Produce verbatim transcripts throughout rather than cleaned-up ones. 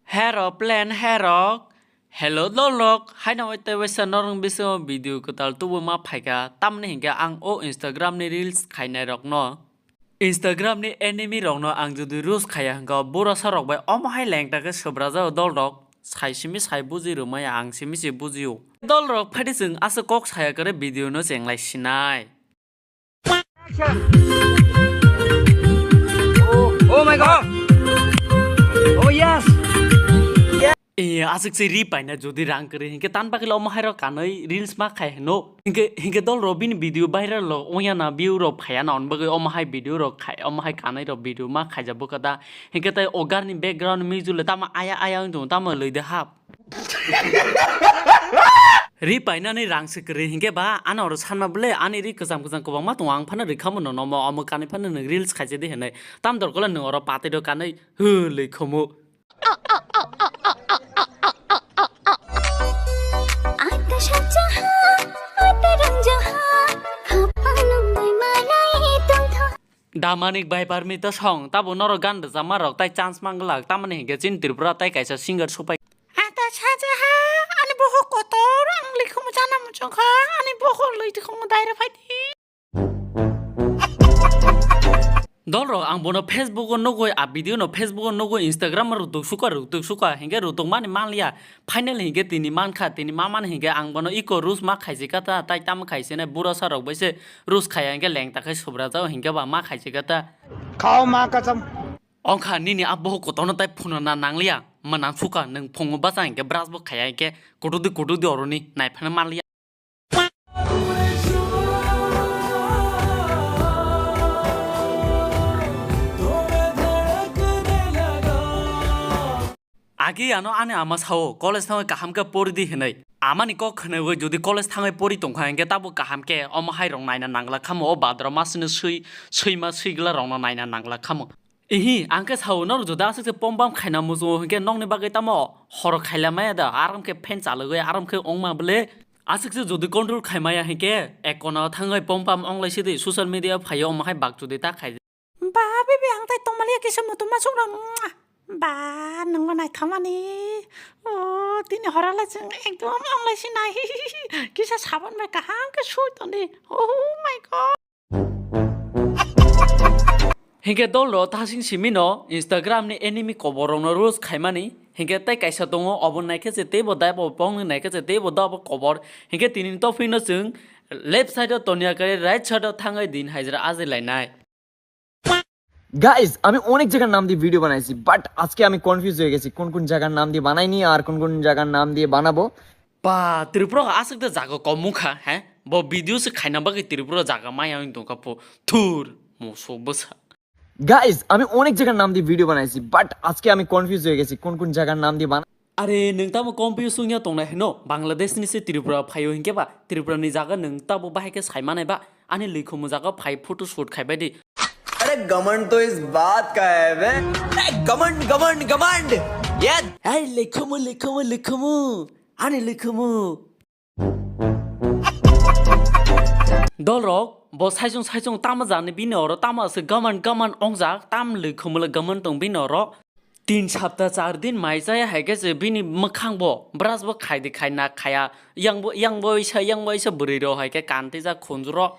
Hero plan hero. Hello dolrok, haino wai tei waisa norong bisingo video kwtal tubu ma phaikha, tamni hinkhe ang o Instagram ni reels khainai rokno, Instagram ni enemy rokno ang jodi roast khaiya hwnkha, borok sa rok bai omo hai lengta khe swbrajago dolrok, sai simi sai buji rwmaya, ang simi se bujio. Dolrok phaidi chwng aswk kok saya kwrwi video no chenglai sinai. Oh, oh my God. Oh yes. Eh, aswk se ri paina jodi rang kwrwi hinkhe tan bagwi omo hai rok kanwi reels ma khai hino. Hinkhe, hinkhe dolrok bini video viral rok ongya na view rok phaiya na on bagwi omo hai video rok khai, omo hai kanwi rok video ma khaijak bwkha da. Hinkhe tai o gar ni background music le tamo aya aya wng tongo, tamo lwi de hap. Ri painani rang se kwrwi hinkhe ba ano oro sanma bwle ani ri kwcham kwcham kwbangma tongo, ang phano rikhamu nono omo, omo kanwi phano nwng reels khaise de hinwi. Tam dorkole nwng oro patwi rok kanwi hwlwi khomu. Damani bai parmi to song, tabo norok gan rwchapma rok tai chance manglak, tamoni hinkhe chini Tripura tai kaisa singer supai. Ata saja ha, ani boho kotor, ang likhumu chana muchung kha, ani boho lwi tikhumu daira phaidi. Dolrok, ang bono Facebook o nugwi, a video no Facebook o nugwi, Instagram o rutuk suka, rutuk suka, hinkhe rutuk mani manliya. Final hinkhe tini mankha, tini mamani hinkhe ang bono iko roast ma khaijika ta, tai tamo khaisene bura sa rok bai se roast khaiya hinkhe lengta khai subrajao hinkhe ba ma khaijika ta. Khao ma kasam. Ongkha nini a bohok kotorno tai phunana nangliya, mwnang suka nwng phungo basa hinkhe brush bo khaiya hinkhe kutudi kutudi oroni naiphano manliya. Agi ano ani ama sao, college thangwi kaham khe pori di hinwi. Amani kok khwnwi jodi college thangwi pori tongkha hinkhe tabo kaham khe omo hai rok naina nangla khamo, o badra masino swi, swima swigla rokno naina nangla khamo. Ihi, ang khe sao norok jodi aswk se pom pam khaina muchungo hinkhe nokni bagwi tamo horo khaila maya da, aram khe fan chalogwi aram khe ongma bwle. Aswk se jodi control khai maya hinkhe ek kono thangwi pom pam onglai sidi social media phaio omo hai bak jodi ta khai. Ba, bebe, ang tai tongmaliya kisa mutum masuk rok. Ba, nungbo naithamani. O, tini horala chwng ekdom onglai sinai. Kisa sabon bai kaham khe sui tongdi. Oh my God. Hinkhe dolrok thasing simino Instagram ni enemy kobor rokno roast khaimani. Hinkhe tei kaisa tongo, obo naikhe se teibo daibo bongni naikhe se teibo dabo kobor. Hinkhe tini tophi no chwng left side o tonya khe right side o thangwi din hajra ajai lainai. Guys, আমি অনেক জায়গার নাম দিয়ে ভিডিও বানাইছি, বাট আজকে আমি কনফিউজ হয়ে গেছি কোন কোন জায়গার নাম দিয়ে বানাইনি আর কোন কোন জায়গার নাম দিয়ে বানাবো। Ba, Tripura aswk de jaga kom mukha, he? Bo video se khaina bagwi Tripura jaga maya wng tongkha po. Thur, musuk bwsa. Guys, আমি অনেক জায়গার নাম দিয়ে ভিডিও বানাইছি, বাট আজকে আমি কনফিউজ হয়ে গেছি কোন কোন জায়গার নাম দিয়ে বানা Are, nwng tamo confuse wngya tongnai hino? Bangladesh ni se Tripura phaio hinkhe ba, Tripura ni jaga nwng tabo bahai khe sai manai ba? Ani likhumu jaga phai photo shoot khaibai di. अरे घमंड तो इस बात का है बे। अरे घमंड, घमंड, घमंड। ये Ai, likhumu, likhumu, likhumu. Ani likhumu. Dolrok, bo saichung saichung tamo jani bini oro tamo se gaman gaman ongjak, tam lwi khumula gaman tong bini oro. Tin sapta char din mai chaya hai khe se bini mwkhang bo brush bo khai di khai na khaya, yang bo, yang bo isa, yang bo isa bwrwi rok hai khe kantijak khunju rok.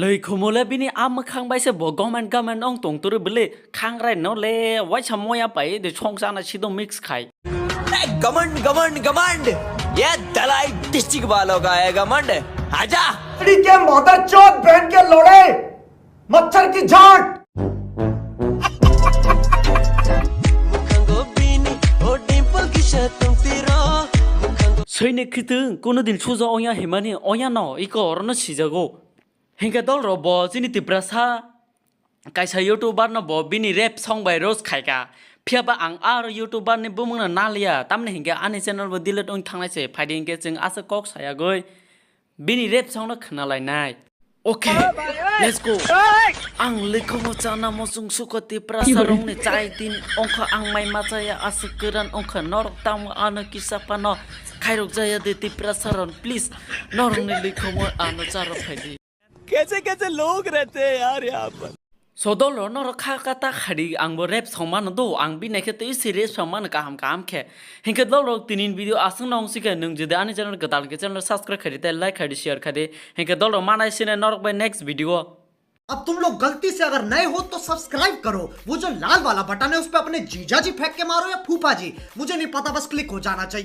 Lwi khumule bini a mwkhang bai se bo gomen gomen ong tong turu bwle khangrai no le waisa moya pai de song chana sido mix khai. घमंड, घमंड, घमंड, ये दलाई डिस्ट्रिक्ट वालों का है घमंड। आजा। लड़ी के मदरचोद बहन के लोड़े, मच्छर की झांट। Swini khitwng kuno din suja oya himani oya no iko orono sijago. Hinkhe dolrok bo chini Tiprasa kaisa YouTuber no bo bini rap song bai roast khaika. Phiya ba ang aro YouTuber ni bumung no naliya. Tamni hinkhe ani channel bo delete wng thangnai se. Phaidi hinkhe chwng aswk kok sayagwi bini rap song no khna lainai. Okay, let's go. Ang likhomo chana mosung suko Tiprasa rokni chai din ongkha ang mai machaya aswk kwran ongkha norok tamo ano kisa phano khairok jaya de Tiprasa rok please norokni likhomo ano charok phaidi. कैसे कैसे लोग रहते हैं यार यहाँ पर। So dol rok norok kha kata khadi ang bo rap song mano do, ang bini khe tei si rap song mano kaham kaham khe. Hinkhe dol rok tini video aswk no wngsi khe, nwng jodi ani channel kwtal khe channel subscribe khadi tei like khadi share khadi. Hinkhe dol rok manai sine norok bai next video. अब तुम लोग गलती से अगर नए हो तो सब्सक्राइब करो, वो जो लाल वाला बटन है उस पर अपने जीजा जी फेंक के मारो या फूफा जी, मुझे नहीं पता, बस क्लिक हो जाना चाहिए।